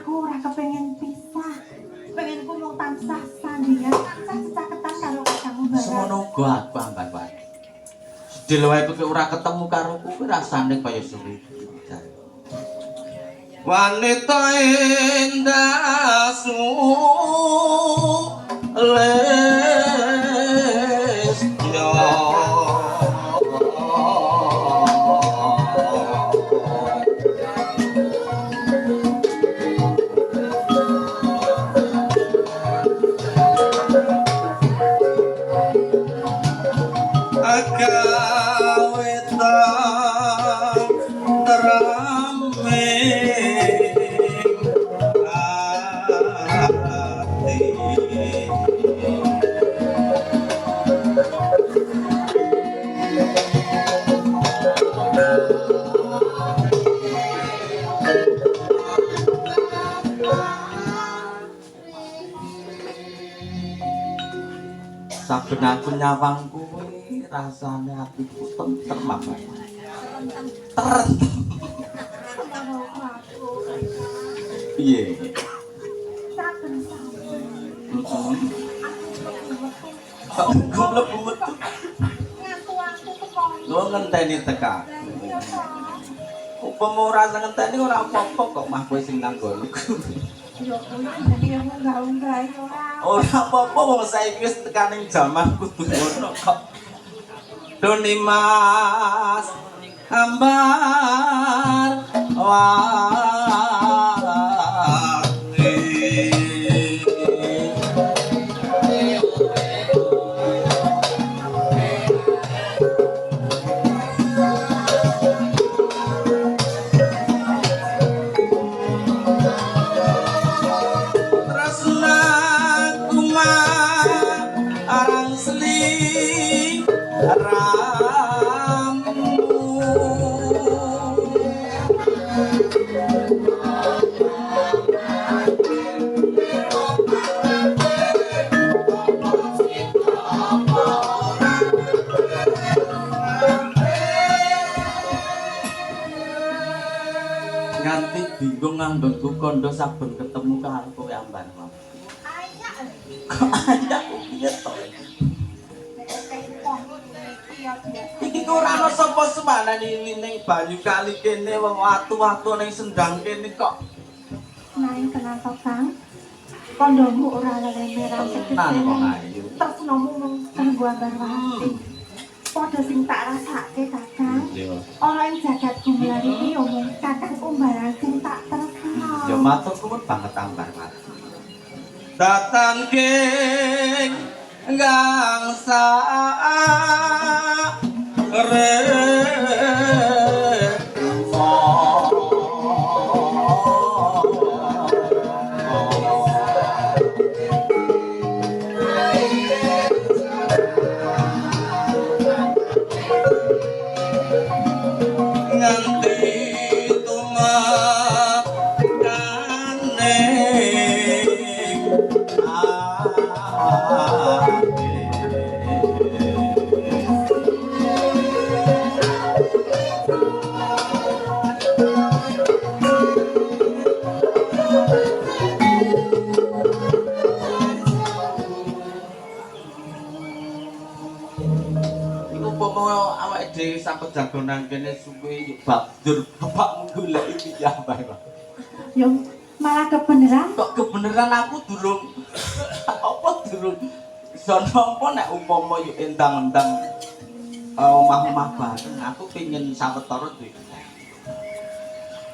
Aku ora kepengin pisah. Penginku mung tansah sandingan, tansah cecaketan karo Kakang Umbaran. Semono uga aku Ambarwati. Sedhela wae kowe ora ketemu karo kuwi rasane kaya suwi. Wanita endah sulistya. Agawe tentreme ati. Saben aku nyawang kowe rasane atiku tentrem apa? Tentrem. Piye? Saben-saben Heeh. aku mlebu metu. Kok mlebu metu? Ngantu aku teko. Lo ngenteni teka. Lah iya to. Upama ora ngenteni ora apa-apa kok mah kowe sing nang nggonku. Ya kuwi jenenge unggah-unggahi ora. Ora apa-apa wong saiki wis tekaning jaman kudu ngono kok. Doni Mas Ambar Wati. Tresnaku marang sliramu. Nganti bingung nganggonku kondo saben ketemu karo kowe Ambar. Ayak. Kok ayak piye to? Nek kepon iki ya biasa. Iki kok ora ana sapa semanane ning banyu kali kene wong watu-watu ning sendang kene kok. Nanging tenan to, Kang. Kondomu ora lele merah Tenan kok ayu. Tresnamu mung kanggo Ambarwati. Padha sing tak rasake, Kakang. Iya. Ana ing jagat gumelar iki ya mung Kakang Umbaran sing tak tresna. Ya matur suwun banget Ambarwati. Datan king gangsa nganti tumekane Iku umpama awake dhewe sampe jagonan kene suwe yo bakdur bapakmu goleki piye Mbak. Ya malah kebeneran. Kok kebeneran aku durung apa durung iso nampa nek umpama yo endang-endang omah-omah bareng aku pengin sawetara duwe